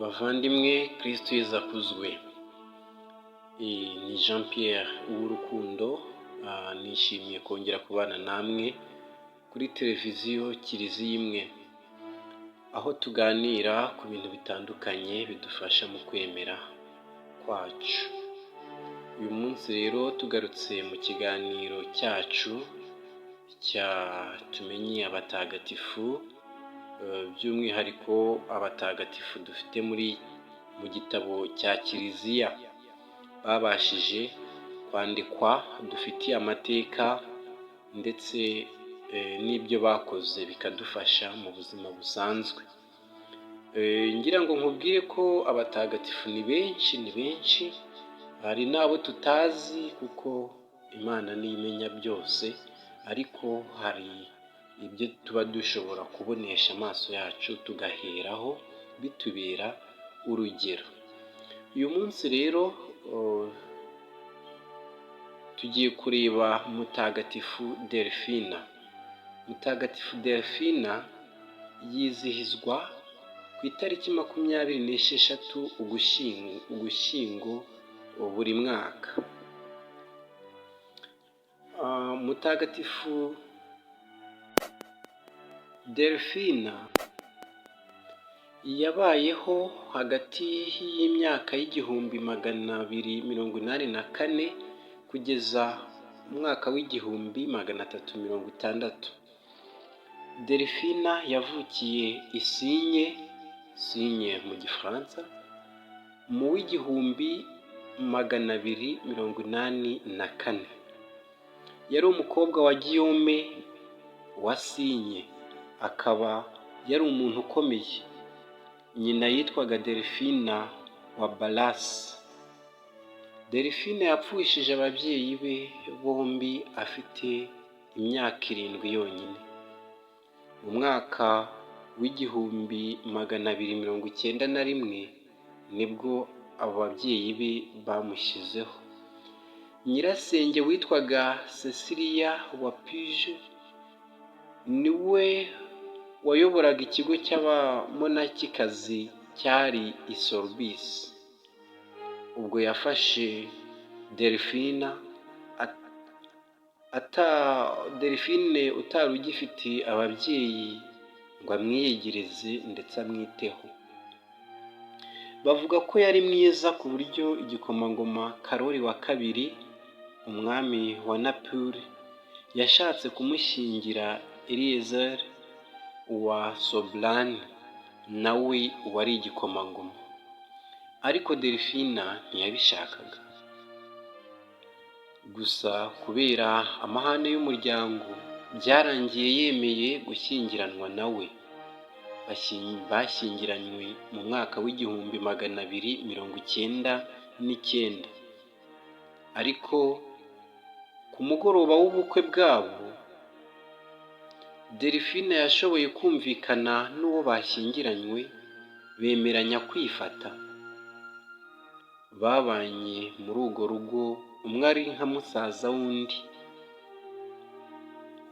Bavandimwe, Kristu Yezu akuzwe. Ni Jean Pierre Uwurukundo, nishimiye kongera kubana namwe kuri televiziyo Kiliziya Imwe, aho tuganira ku bintu bitandukanye bidufasha mu kwemera kwacu. Uyu munsi rero tugarutse mu kiganiro cyacu cya Tumenye Abatagatifu, by'umwihariko abatagatifu dufite muri mu gitabo cya Kiliziya babashije kwandikwa, dufitiye amateka ndetse n'ibyo bakoze bikadufasha mu buzima busanzwe. Ngira ngo nkubwire ko abatagatifu ni benshi, ni benshi, hari n'abo tutazi kuko Imana niyo imenya byose, ariko hari ibyo tuba dushobora kubonesha amaso yacu tugaheraho bitubera urugero. Uyu munsi rero tugiye kureba Mutagatifu Delphina. Mutagatifu Delphina yizihizwa ku itariki 26 Ugushyingo buri mwaka. Mutagatifu Delphina yabayeho hagati y'imyaka y'1284 kugeza mu mwaka w'1360. Delphina yavukiye i Signes, Signes mu Gifaransa, mu w'1284. Yari umukobwa wa Guillaume wa Signes, akaba yari umuntu ukomeye. Nyina yitwaga Delphina wa Barasi. Delphine yapfushije ababyeyi be bombi afite imyaka 7 yonyine. Mu mwaka w'1291 nibwo abo babyeyi be bamushyizeho. Nyirasenge witwaga Cecilia wa Puge niwe wayoboraga ikigo cy'abamonakikazi cyari i Sorbisi. Ubwo yafashe Delphina, Delphine utari ugifite ababyeyi ngo amwiyegereze ndetse amwiteho. Bavuga ko yari mwiza ku buryo igikomangoma Karoli wa kabiri, umwami wa Naples, yashatse kumushyingira Eliezer wa Sobrane, nawe wari igikomangoma, ariko Delphina ntiyabishakaga. Gusa kubera amahane y'umuryango byarangiye yemeye gushyingiranwa nawe. Bashyingiranywe mu mwaka w'1299, ariko ku mugoroba w'ubukwe bwabo Delphine yashoboye kumvikana n'uwo bashyingiranywe, bemeranya kwifata. Babanye muri urwo rugo, umwe ari nka musaza w'undi,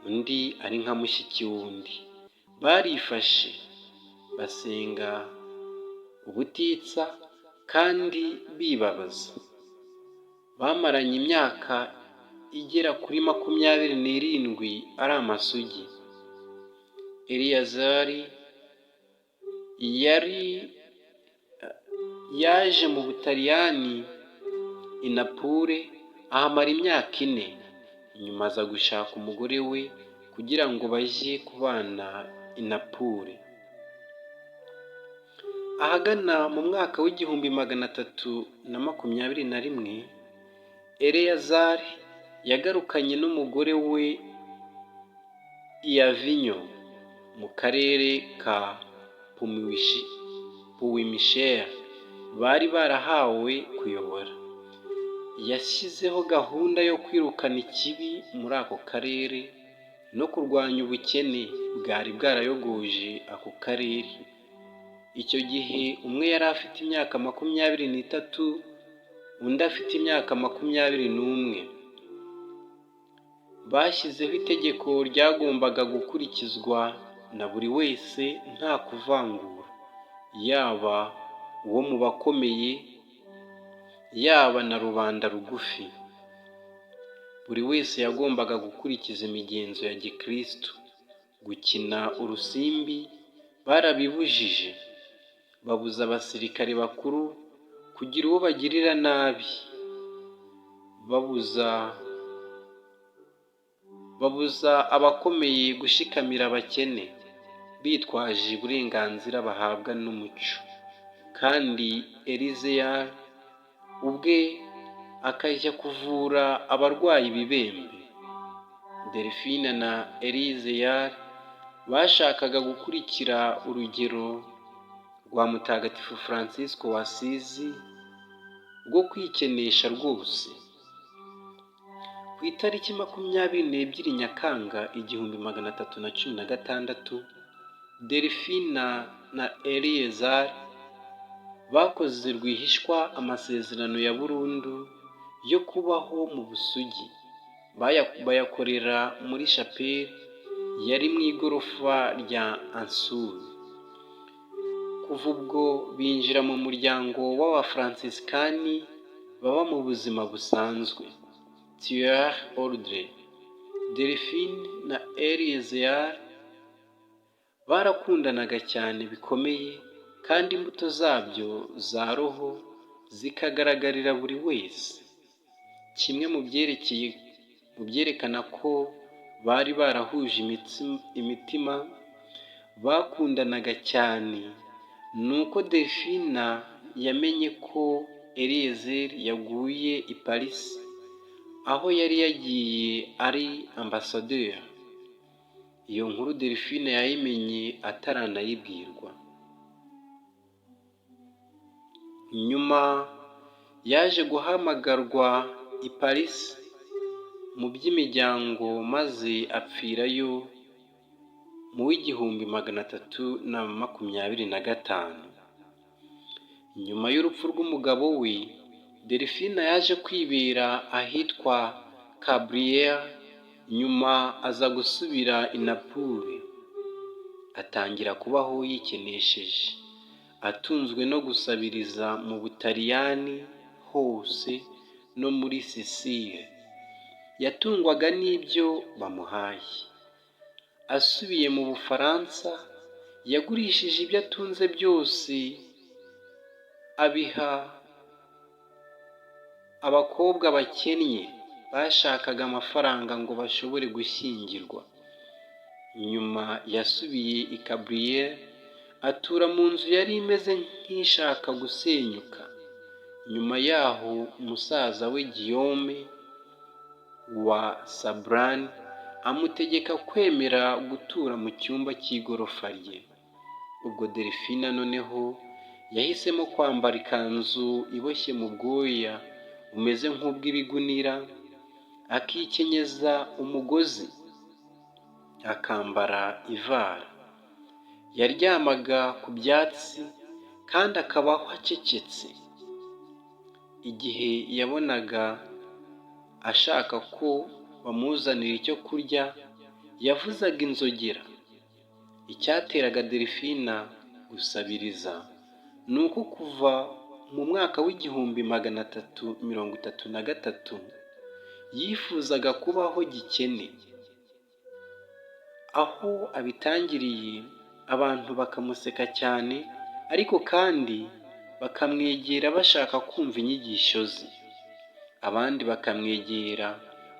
undi ari nka mushiki w'undi. Barifashe basenga ubutitsa kandi bibabaza. Bamaranye imyaka igera kuri 27 ari amasugi. Eleyazari yari yaje mu Butaliyani i Naples, ahamara imyaka 4, nyuma aza gushaka umugore we kugira ngo bajye kubana i Naples. Ahagana mu mwaka w'1321, Eleyazari yagarukanye n'umugore we i Avignon mu karere ka Puwimisheri bari barahawe kuyobora. Yashyizeho gahunda yo kwirukana ikibi muri ako karere no kurwanya ubukene bwari bwarayogoje ako karere. Icyo gihe umwe yari afite imyaka 23, undi afite imyaka 21. Bashyizeho itegeko ryagombaga gukurikizwa na buri wese nta kuvangura, yaba uwo mu bakomeye, yaba na rubanda rugufi. Buri wese yagombaga gukurikiza imigenzo ya gikristu. Gukina urusimbi barabibujije, babuza abasirikare bakuru kugira uwo bagirira nabi, babuza abakomeye gushikamira abakene bitwaje uburenganzira bahabwa n'umuco. Kandi Elizeyari ubwe akajya kuvura abarwayi ibibembe. Delphine na Elizeyari bashakaga gukurikira urugero rwa Mutagatifu Francisco w'Asizi rwo kwikenesha rwose. Ku itariki 22 Nyakanga 1316, Delphine na Elizeyari bakoze rwihishwa amasezerano ya burundu yo kubaho mu busugi, bayakorera muri shapeli yari mu igorofa rya Ansuri. Kuva ubwo binjira mu muryango w'Abafaransisikani baba mu buzima busanzwe, Tiers Ordre. Delphine na Elizeyari barakundanaga cyane bikomeye, kandi imbuto zabyo za roho zikagaragarira buri wese. Kimwe mu byerekeye mu byerekana ko bari barahuje imitima, bakundanaga cyane, ni uko Delphine yamenye ko Elizeyari yaguye i Paris, aho yari yagiye ari ambasaderi. Iyo nkuru Delphine yayimenye ataranayibwirwa. Nyuma yaje guhamagarwa i Paris mu by'imiryango, maze apfirayo mu w'1325. Nyuma y'urupfu rw'umugabo we, Delphine yaje kwibera ahitwa Cabrières, nyuma aza gusubira i Naples, atangira kubaho yikenesheje, atunzwe no gusabiriza mu Butaliyani hose no muri Sicile. Yatungwaga n'ibyo bamuhaye. Asubiye mu Bufaransa, yagurishije ibyo atunze byose, abiha abakobwa bakennye bashakaga amafaranga ngo bashobore gushyingirwa. Nyuma yasubiye i Cabrières, atura mu nzu yari imeze nk'ishaka gusenyuka. Nyuma yaho musaza we Guillaume wa Sabrani amutegeka kwemera gutura mu cyumba cy'igorofa rye. Ubwo Delphine noneho yahisemo kwambara ikanzu iboshye mu bwoya bumeze nk'ubw'ibigunira, akikenyeza umugozi, akambara ivara. Yaryamaga ku byatsi kandi akabaho acecetse. Igihe yabonaga ashaka ko bamuzanira icyo kurya, yavuzaga inzogera. Icyateraga Delphine gusabiriza ni uko kuva mu mwaka w'1333 yifuzaga kubaho gikene. Aho abitangiriye abantu bakamuseka cyane, ariko kandi bakamwegera bashaka kumva inyigisho ze, abandi bakamwegera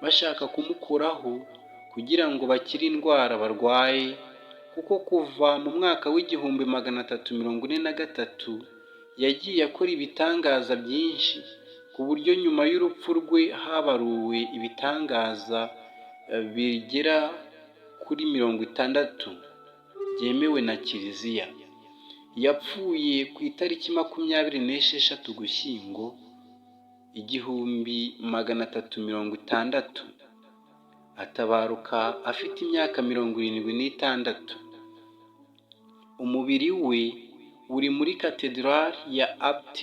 bashaka kumukoraho kugira ngo bakire indwara barwaye, kuko kuva mu mwaka w'1343 yagiye akora ibitangaza byinshi, ku buryo nyuma y'urupfu rwe habaruwe ibitangaza bigera kuri 60 byemewe na Kiliziya. Yapfuye ku itariki 26 Ugushyingo 1360, atabaruka afite imyaka 76. Umubiri we uri muri katedrali ya Apt,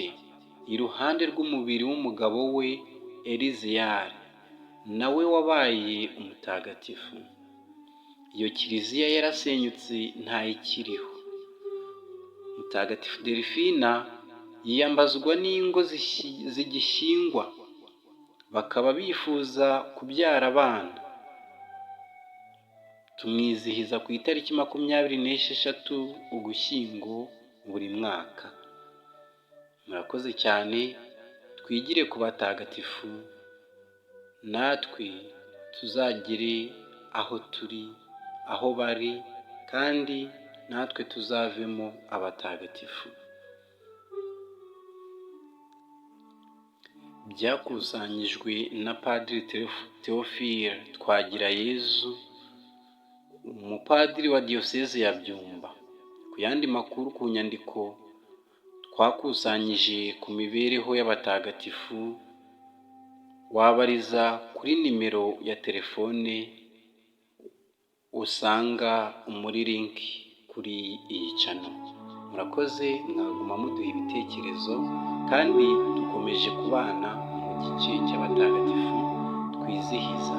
iruhande rw'umubiri w'umugabo we Elizeyari, nawe wabaye umutagatifu. Iyo kiliziya yarasenyutse ntayikiriho. Mutagatifu Delphine Yiyambazwa n'ingo zigishyingwa, bakaba bifuza kubyara abana. Tumwizihiza ku itariki 26 Ugushyingo buri mwaka. Murakoze cyane, twigire ku batagatifu, natwe tuzagere aho turi, aho bari, kandi natwe tuzavemo abatagatifu. Byakusanyijwe na Padiri Théophile Twagirayezu, umupadiri wa Diyoseze ya Byumba. Ku yandi makuru ku nyandiko twakusanyije ku mibereho y'abatagatifu, wabariza kuri nimero ya telefone usanga muri link kuri iyi channel. Murakoze, mwaguma muduha ibitekerezo kandi dukomeje kubana mu gice cy'abatagatifu twizihiza.